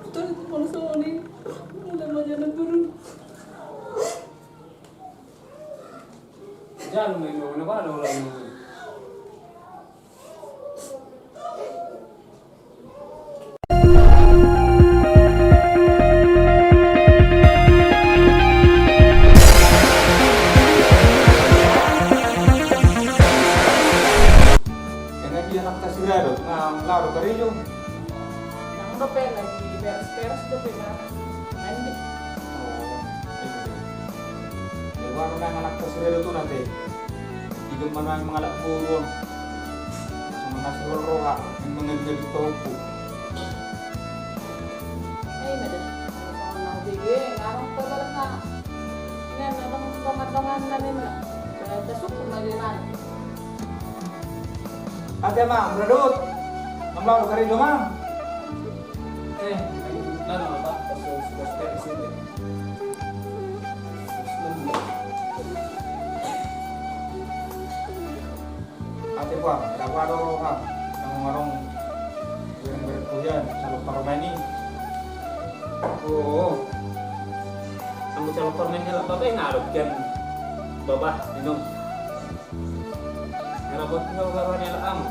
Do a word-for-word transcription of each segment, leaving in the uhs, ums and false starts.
Tadi tu mansoni, mulai majalan turun. Jalo ma ino, na balo olo ino. Ena dia anak tasira do, na laho do karejo. Nang dope lagi beres-beres dope na mandi. Oh, iya. Di warung nang anak tasira do tu nanti. Di gema nang mangalap boru on. Sama nasi roha, mangalap topu. Ai mada. Sama nang bege, ngarang kabar na. Nen, nang tongan-tongan na nen. Tasuk ma di mana. Ate, Amang, Bradut. Amang, laho karejo, Amang. Eh, laho, Pak. Pas, pas, pas, pas, pas. Ate, Pak, berapa ada orang, Pak? Yang warung bereng-bereng kuyan, kalau permen ini. Oh. Kamu kalau permen ini, Pak, ini ada kan? Bapak, minum. Hera buat kau baru ni anak kamu.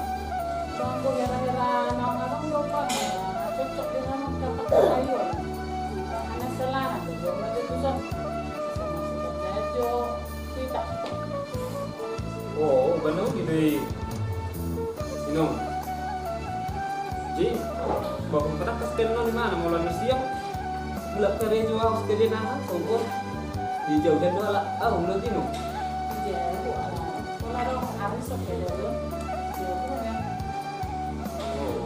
Bang, ku hera-hera naung adong do, Pak. Cocok dengan kata kayu. Anak selana tu, gua aja tusan. Sama si Jajo, kita. Oh, benar gitu. Ino. Jadi, bapak pernah pas kenal di mana? Mulai siang. Mulak karejo au sekalian aha, songkon. Di jauh dan dua lah, au mulak ino. Iya, itu, ah, kalau ada orang arus oke dulu. Iya, itu kan ya.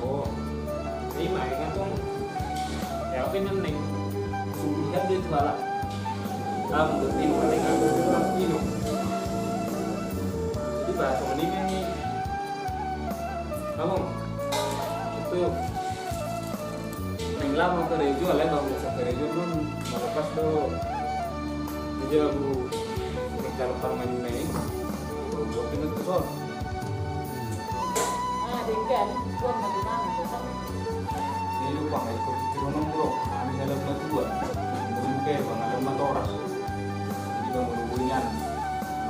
Oh, ini mah ingat dong. Ya, oke, neng. Sudah dia jual lah. Ah, untuk ini paling aku ino. Jadi bahasa ini nih. Among, itu naeng laho karejo, alai bang biasa karejo non malepas do. Jadi aku calon parmain main. Buat pindah ke son. Ah, dengkan, buat bagaimana tuh? Ini lupa nggak ikut turun bro. Kami dalam batuan. Mungkin kayak bang ada matoras. Jadi bang berhubungan.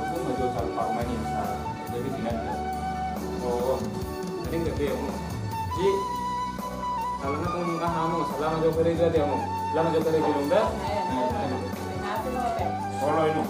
Aku mau jual calon parmain ini. Jadi tinggal dia. Oh, jadi gede ya, Among. Jadi, kalau nggak mau ngomong, ah, Among, salah nggak jauh kerja dia, Among. Lah nggak jauh kerja belum dah? Nah, ya, nah, nah. Kalau ini.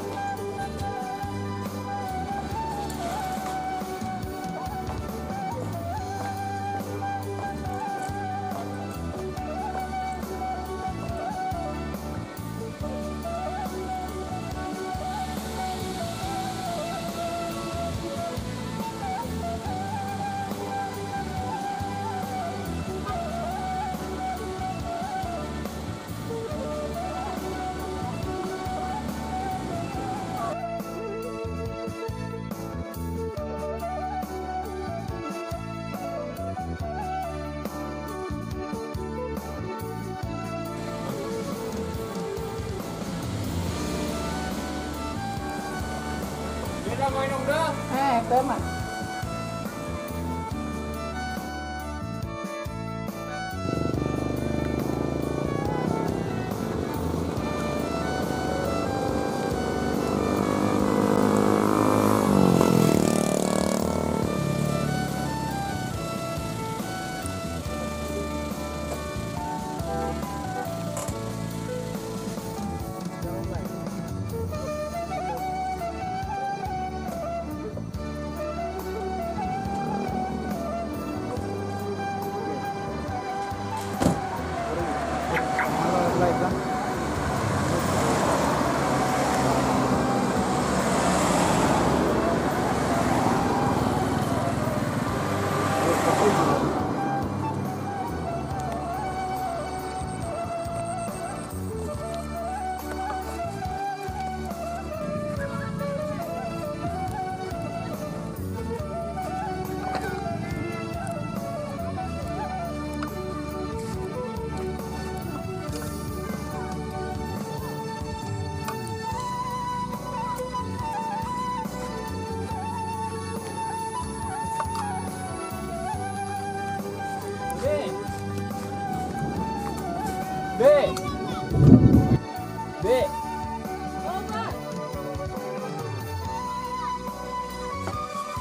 Eh, tema.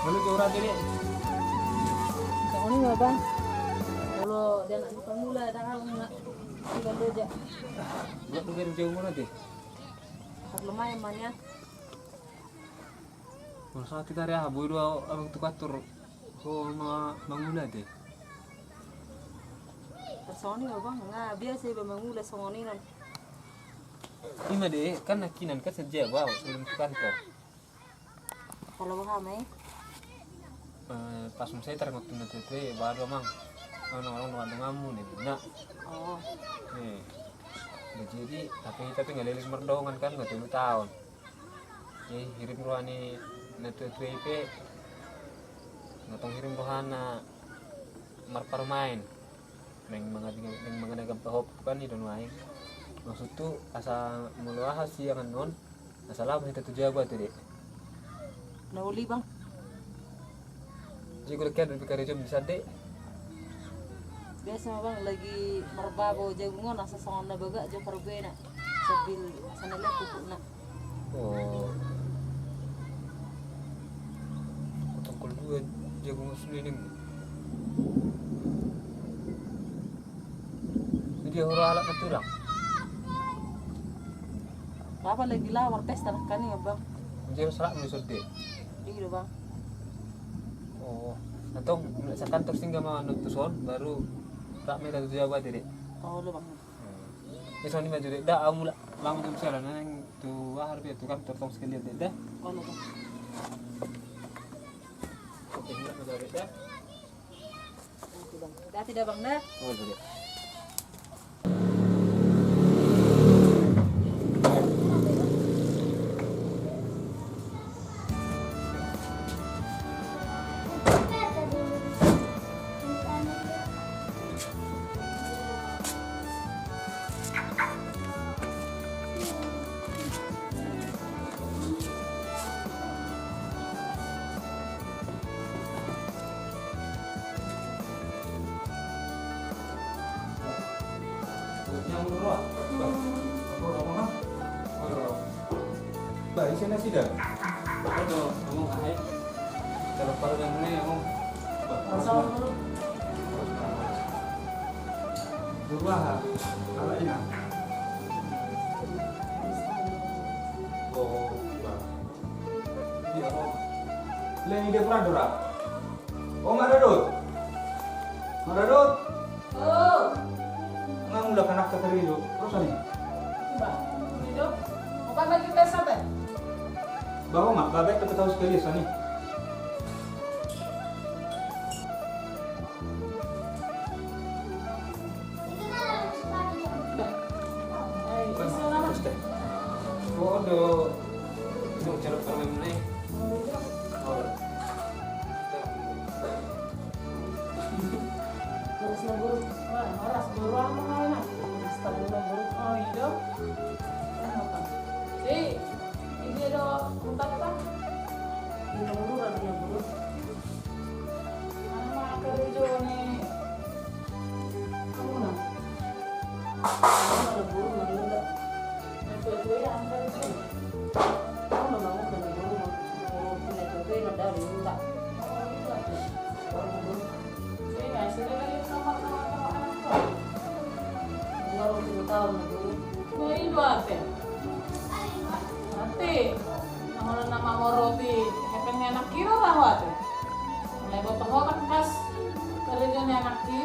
Molo jora diri. Songon i ma, Bang. Molo dia anak pangula, dah kau nggak. Buat lu beri jauh mana deh? Parlumayan ma nian. Molo sahat hita re aha, boi do abang tu kantor. Ho ma mangula deh. Songon i ma, Bang, nga biasa iba mangula songon i non. I ma deh, kan nangkinan kan sadia ba, sebelum tu kantor. Kalau bang hame? Eh, pas muse taringot tu na tuetue, baru amang. Ono orang dongan-donganmu nih, na. Oh. Eh, jadi, tapi, tapi nggak leleng mardongan kan, nggak tolu tahun. Jadi, hirim roha ni na tuetue i pe, nggak tong hirim rohana marparumaen. Naeng mangadi, naeng mangadi gampang hop kan i do nuaeng. Maksudku asa molo aha siangan on, asa laho hita tu jabu ate, Dek. Na uli, Bang. Jadi gue kira dari karejo bisa, Dek. Biasa ma, Bang, lagi marbabo jagung on, asa songon na bagak jo parbena. Sambil asa na lihat pupukna. Oh. Kutongkol dua jagung asli ini. Jadi hura alat na tulang. Apa lagi lawar pesta lah kan ya, Bang? Jadi salah muli sode. Iya, Bang. Oh, atau sakantor singgah ma nonton, baru tak mera tu jabat, Dek. Oh, lo, Bang. Ini songon i ma jo, Dek. Da, au mulak bangun jam sembilan, naeng tu aha, Dek, tu kantor tong sekalian, Dek, da. Olo, Bang. Oke, mulak ma jo, Dek, da. Oke, Bang. Hati-hati da, Bang, da. Olo, Dek. Bah, ise nasida? Aduh, ngomong ahe. Kalau pada dan mulai ngomong. Bah, guru aha? Ala ina. Oh, bah. Iya, oh. Leni de pradora. Oh, Mak Radot. Mak Radot. Oh. Nga mulak anak ka karejo. Terus ani. Ba, karejo. Apa lagi tes apa? Bawa, Mak, bawa itu ketahui sekali, Sani. Bodo. Itu cerita permen nih. Horas na boru. Wah, horas boru, apa namanya? Horas na boru. Oh, iya. Kenapa? Si, ini ada empat, Pak. Ini boru, ada boru. Mana mah kerja nih? Kamu nah. Kamu ada boru, mana ada? Yang tua-tua ya, ada boru. Kamu udah bangun, ada boru, mau punya tua-tua, ada boru, enggak? Oh, iya. Baru boru. Sehingga sudah lagi sama-sama anak tua. Baru tujuh tahun, boru. Nah, itu apa? Ate, na molo na mamoroti hepeng ni anakki do ra ho ate. Mulai boto ho tangkas karejo ni anakki,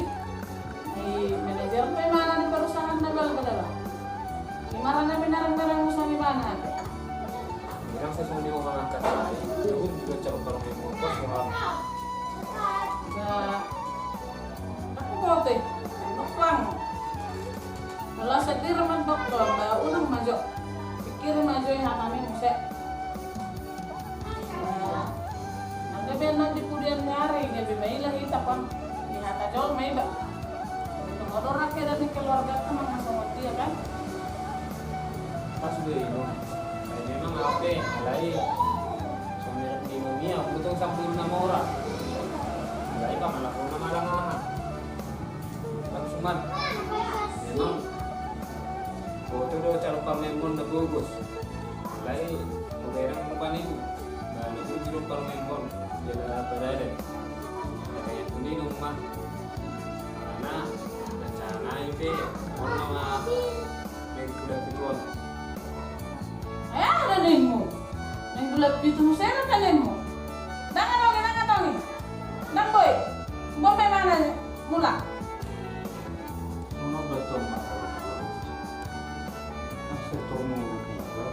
i manajer pe imana di perusahaan na balga da ba. Imana na binarang-barang usaha ni imana ate. Bilang saya songon i, mau mangangkat saya, jauh juga cakap kalau main motor, seorang. Ba, aku bote, nuklang. Molo sadia mandok do, ba unang ma jo. Pikiri ma jo i hatami muse. Gabe na di pudian ni ari, gabe maila hita, Bang. Di hata jolma iba. Untung do rakyat dan keluarga tu mangasongot dia, kan? Pas do i, Bang. Memang ape, alai. Somirap di dunia, butuh sampul na mora. Alai, Bang, anak guna malang aha. Bang Suman, memang boto do calon parmainmon na bagus. Alai, maberang rupani, ba na bujur parmainmon. Jala apa dada? Kata yang kuninung ma. Karena rencana I P on nama main kuda pitu on. Eh, ada nemu. Main kuda pitu saya ada nemu. Nang ada nang ada. Nang boy. Boy mana mula? Nona betul mas. Mas itu mau gitu.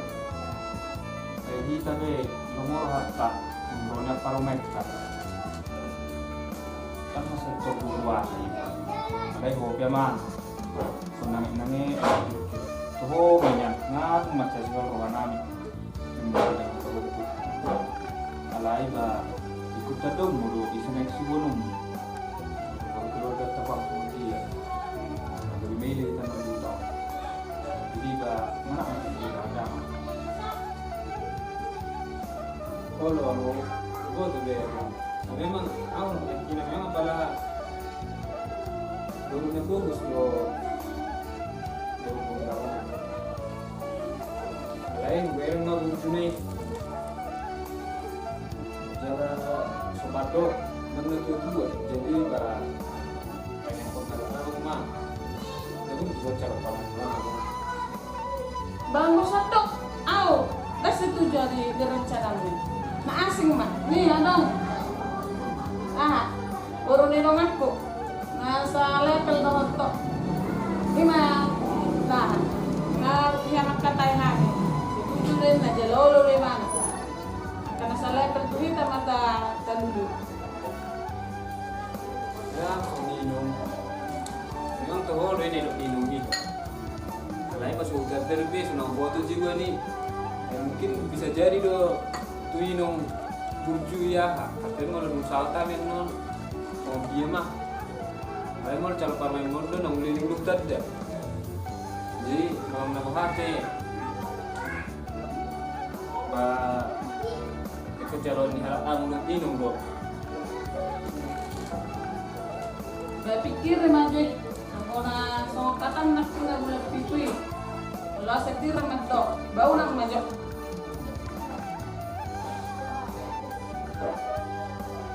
Jadi tapi nomor harta nomornya paruh mereka. Kan mas itu buruan. Ada yang hobi aman. Senang nangi. Tuh banyak ngat macam sih kalau nami. Alai ba ikut tadong mulu di sana si bonum. Kalau keluarga tapang dia. Lebih milih tanah juta. Jadi ba mana masih ada. Kalau aku gua tuh be. Memang aku kira memang pala dulu nih fokus lo. Lain, gue yang mau bujuk nih. Jala sopato, nang na tua-tua, jadi ba, pengen kota rumah. Jadi buat cara paling rumah. Bang Musato, au, dah setuju di rencanamu. Na asing ma, nih adong. Ah, baru nih dong aku. Na salevel dohot ho. Ima, nah, na pihak angka tahe nami. Setuju do na jala olo do imana. Angka na salevel tu hita ma tadudu. Ya, songon i do. Memang toho do i na didok inong i. Alai pas udah terbe, sonang boto jiwa ni. Ya, mungkin bisa jadi do tu inong burju ya, tapi molo dung salta men non. Oh, dia mah. Alai molo calon parumaen molo do na uli ni uluk tanda. Jadi, molo na bohate. Ba, kejalan ni halak amu na inong do. Ba pikir ma je. Anggo na songon kata na kira bulan pitu i. Molo sendiri ma do. Ba unang ma jo.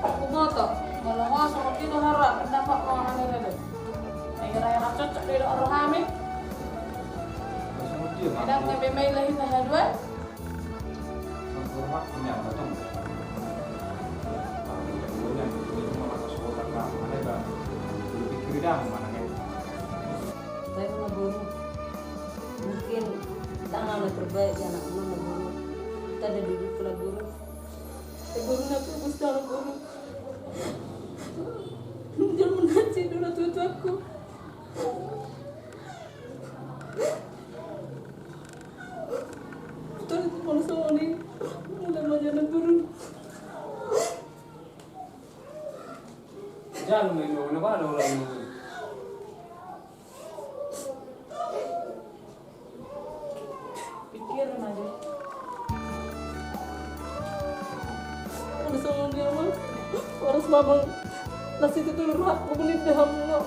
Huboto, molo ho songon i do hara, pendapat ho hara dada. Ai hara hara cocok do i do hara hami. Sedang nge B M I lahir na hadua. Tapi na boru, mungkin tangan na terbaik di anakmu na boru. Kita ada duduk pula boru. Boru na tugas tangan boru. Jangan menanti dulu tutup aku. Betul itu kalau soal ini. Udah mau jalan turun. Jalan main mau kenapa ada orang ini? Pikir ma jo. Olo songon dia mah. Harus mamang. Nasi itu tuh rohakku menit deh hamu.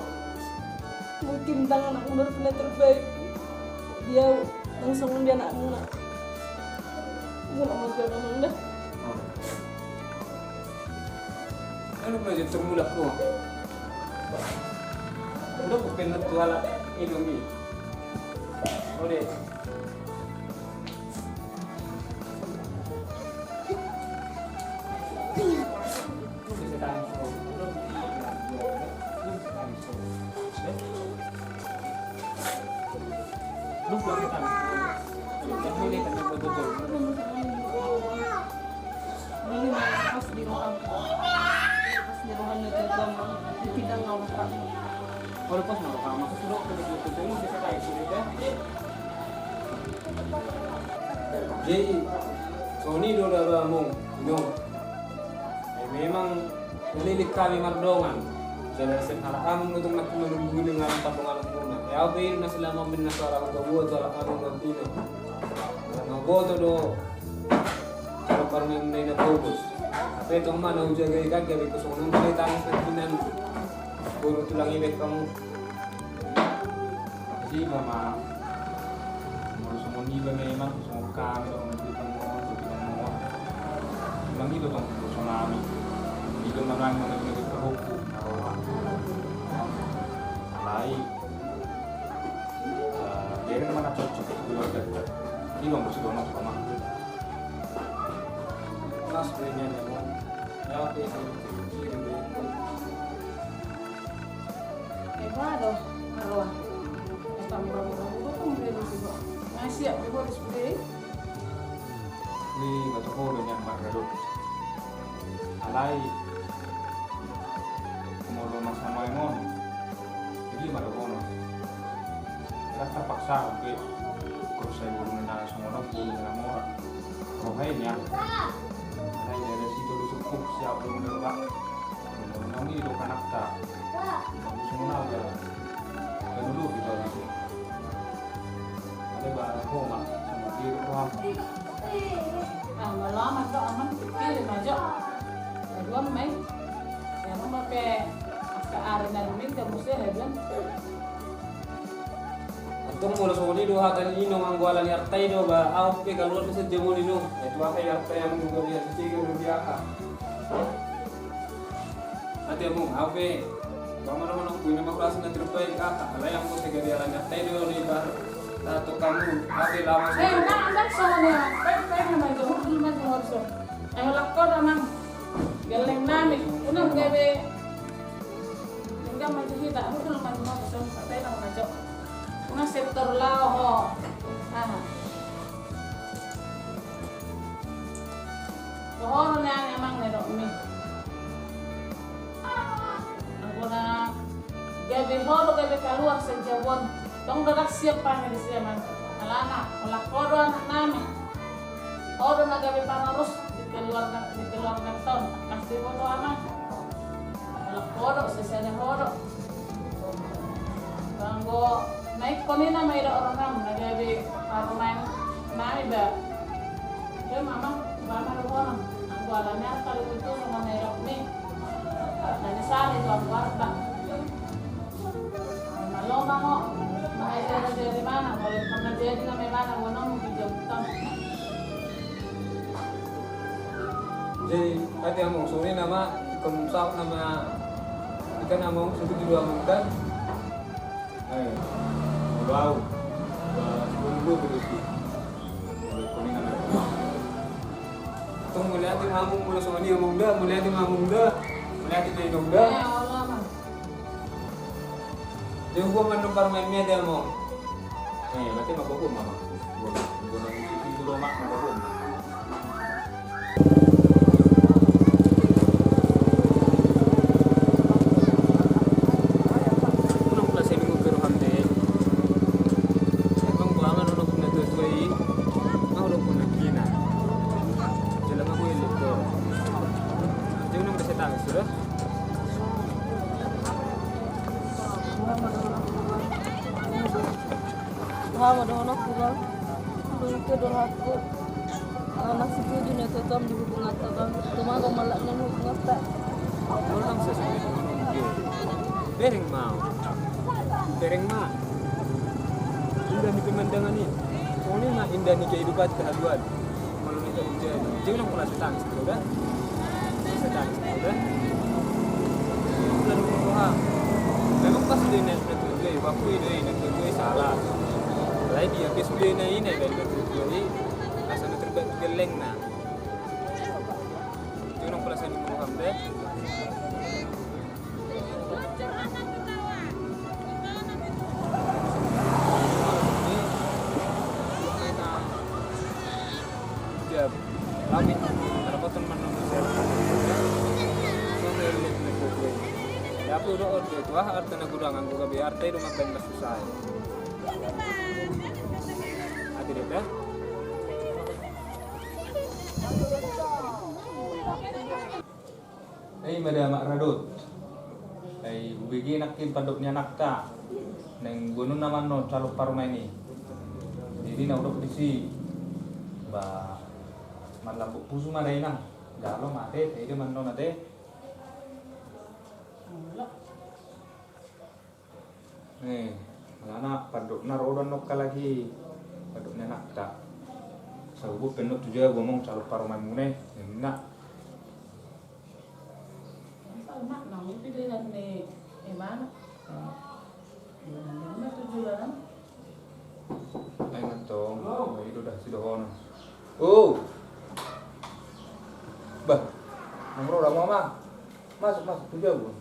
Mungkin tangan aku harus na terbaik. Dia langsung dia anakmu nak. Mula mau jalan dah. Anu ma jadi termulak ko. Udah ku penat tu halak inong i. Ode. Jadi, songon i do da ba mong, no. Eh, memang Melilit hami mardongan. Jala sian halak among do tong nangkin manunggu dengan pardonganmuna. Ia au pe i do na selama on na so ra hupaboa tu halak among nangkin. Jala na huboto do. Jala parumaenmuna i na pogos. Hape tong ma na hujaga i kan gabe kosongan on pe tangis nangkinan. Boru tulang i baen hamu. Jadi, mama, molo songon i ba memang, songon hami do, songon i do tong, songon i do tong, songon hami. Alai, eh, biar mana cocok keluarga. Ini bang, masih doang sama. Mas, belinya nih, Bang. Ya, oke, sih. Eba do, arwah. Eta murah-murah, gua kan beli juga. Ngasih ya, gua harus beli. Ni, batu ho do nian marga do. Alai, molo masa main on, jadi maragono. Kan terpaksa, oke. Kalau saya guru nena songono, guru nena mora. Rohai nian. Alai, dari situ disukup siap belum berubah. Nang i do anakta. Nang songon au da. Kan dulu kita lagi. Ada barang koma sama dia doang. Ah, malaman do amang, pikir ma jo. Aduan mai. Ya, mama pe, angka ari na dunia, mesti aduan. Antong molo songon i do hata ni inong, anggo ala ni arta i do, ba, au pe kaluar do saja molo inong. Itu apa ya, arta yang juga biasa ciga do biasa. Ate among, au pe. Bang, mana mana kuina ma kurasa na terbaik, ah, alai anggo sega di ala ni arta i do, di bar. Tato kamu, au pe lama. Eh, udah, udah, soalnya. Baik, baik, nama itu. Udah, nama itu, harus. Eh, lakko da, Mang. Geleng nami. Udah, gabe. Enggak maju hita, aku belum maju mau, belum sampai, Mang, maju. Una sektor lao ho. Aha. Dohonon ni amang ni dok mi. Anggo na gabe ho do gabe kaluar sajabu on. Tong do rap siap pangan di siaman. Alana, olat ho do anak nami. Ho do na gabe panorus di keluarga, di keluarga ton. Kasih foto amang. Olat ho do, sesada ho do. Anggo na ingkon i na maida roham na gabe parumaen nami ba. Ke mama, mama do bonom. Anggo ala ni arta do tutu songon na idok ni. Na ni sari tu anggo arta. Malo ma ho. Bahaya jari-jari mana, molo pernah jadi na memana bonom tu jam tam. Jadi, ate among, sore nama, ikon saut nama, ikan among, suku julu among kan? Eh, molo au, ba, sepuluh ribu berarti. Molo kuning anak. Tong molo ate among, molo soni among da, molo ate among da, molo ate na inong da. Eh, Allah, Mang. Dia gua mandok parmaen media mo. Eh, berarti mabok gua mama. Gua, gua nang itu, itu rumah mabok gua. Unang pula saya nunggu ke roham deh. Saya bang buangan unang punya tua-tua i. Mau dong punya kina. Jalan aku ini tuh. Dia unang bisa tangis sudah. Aha ma dohononku, Bang? Dung ke dohononku. Anak si tujuh ni totom di hubungan ta, Bang. Tumagon malak ni hubungan ta. Bereng ma. Bereng ma. Indah ni pemandangan i. Songon i ma indah ni kehidupan ta haduan. Molo na ita hujan, dia unang pula setangis tu da. Setangis tu da. Lalu mengkoha. Memang pas dia naik na tujuh, waktu itu na tujuh salah. Lain dia ke sudah na ini dan na tujuh, asa na terbaik geleng na. Dia unang pula saya mengkoha deh. Tapi udah order itu ah, arta na godang, anggo gabe arta i do mambaen marsusah. Ate deta. Ai mada Mak Radot. Ai hubege nangkin pandok ni anakta. Naeng boanonna ma annon calon parumaen i. Jadi na hudok disi. Ba marlambok pusu ma da inang. Jalo ma ate, taida ma annon ate. Eh, alana pandokna ro do annon halak i, pandok ni anakta. Sahubu pe annon tu jabu among calon parumaenmuna i, ninna. Bah, nang ro da, Amang. Masuk, masuk, tu dia gua.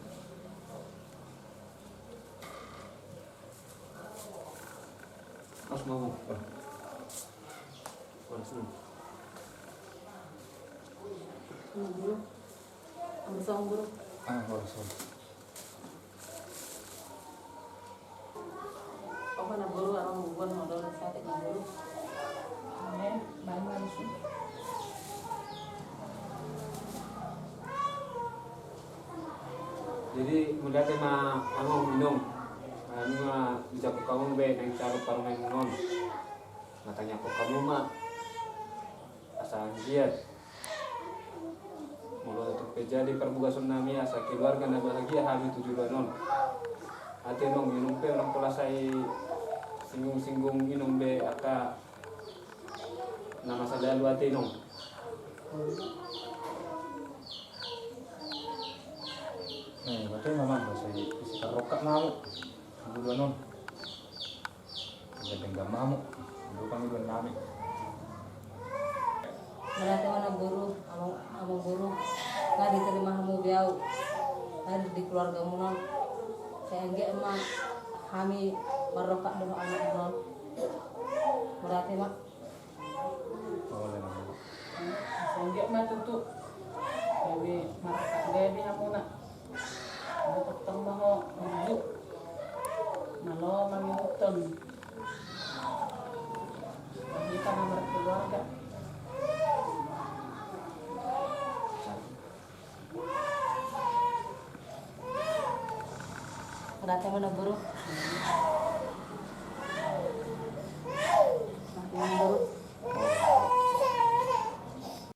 Masuk, Amang. Horas, Amang. Guru. Horas, Amang, guru. Ah, horas, horas. Opa na boru, arang bubuan modal satik na boru. Amen. Baik, baik. Jadi, mauliate ma amang inong. Anu ma dijangkon hamu be naeng sahat parumaen on. Natangiangkon hamu ma asa anggiat molo tung pe jadi parbagason nami asa keluarga na bahagia hami tu joloan on. Ate inong, inong pe unang pola sai singgung-singgung inong be angka na masa lalu ate inong. Eh, berarti memang sai isi tarokak mau tu joloan on. Gandeng gamamu, dua pangidoan nami. Mauliate ma na boru, amang, amang boru, nga ditarima hamu be au, nga di keluargamu non. Sai anggiat ma hami marrongkap dohot anakmu non. Mauliate ma. Mauliate ma. Sai anggiat ma tutu. Gabe marrongkap gabe hamuna. Tongtong ma ho burju. Malo mangihuthon hita na markeluarga. Mauliate ma na boru.